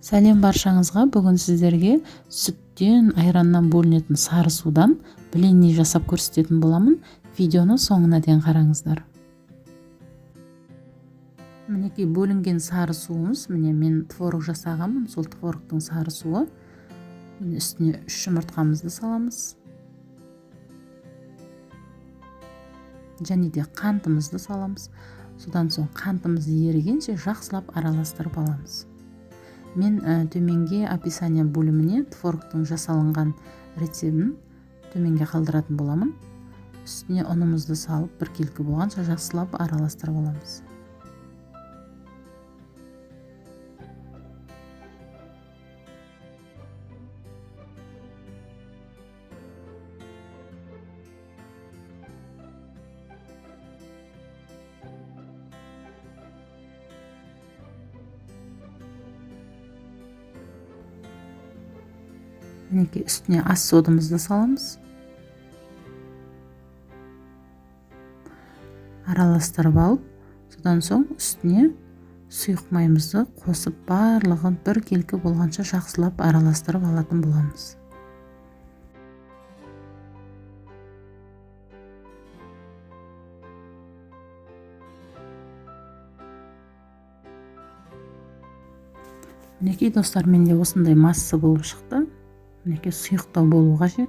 Сәлем баршаңызға. Бүгін сіздерге сүттен, айраннан бөлінетін сары судан блинни жасап көрсететін боламын. Видеоны соңына дейін қараңыздар. Мінекей бөлінген сары суымыз, міне мен творог жасағанмын, сол творогтың сары суы. Үстіне 3 жұмыртқамызды саламыз. Және де қантымызды саламыз. Содан соң қантымыз ерігенше жақсылап араластырып аламыз. Мен төменге описание бөліміне творогтың жасалынған рецебін төменге қалдыратын боламын. Үстіне ұнымызды салып біркелкі болғанша жақсылап араластырып аламыз. Мінекей үстіне ас содамызды саламыз. Араластырып алып, содан соң үстіне сұйық майымызды қосып барлығын біркелкі болғанша жақсылап араластырып алатын боламыз. Мінекей достар, менде осындай масса болып шықты. Мінекей сұйықтау болу қажет.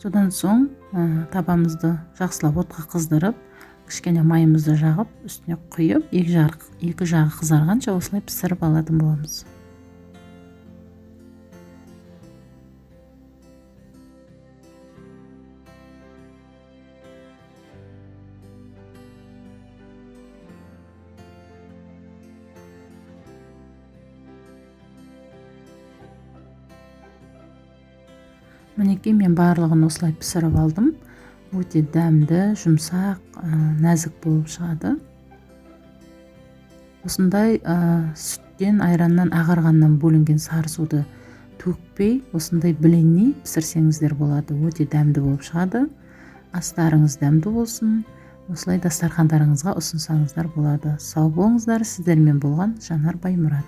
Содан соң табамызды жақсылап отқа қыздырып, кішкене майымызды жағып, үстіне құйып, екі жағы қызарғанша осылай пісіріп алатын боламыз. Мінекей мен барлығын осылай пісіріп алдым. Өте дәмді, жұмсақ, нәзік болып шығады. Осындай сүттен, айраннан, ағарғаннан бөлінген сары суды төкпей, осындай блинни пісірсеңіздер болады. Өте дәмді болып шығады. Астарыңыз дәмді болсын. Осылай дастархандарыңызға ұсынсаңыздар болады. Сау болыңыздар. Сіздермен болған Жанар Баймұрат.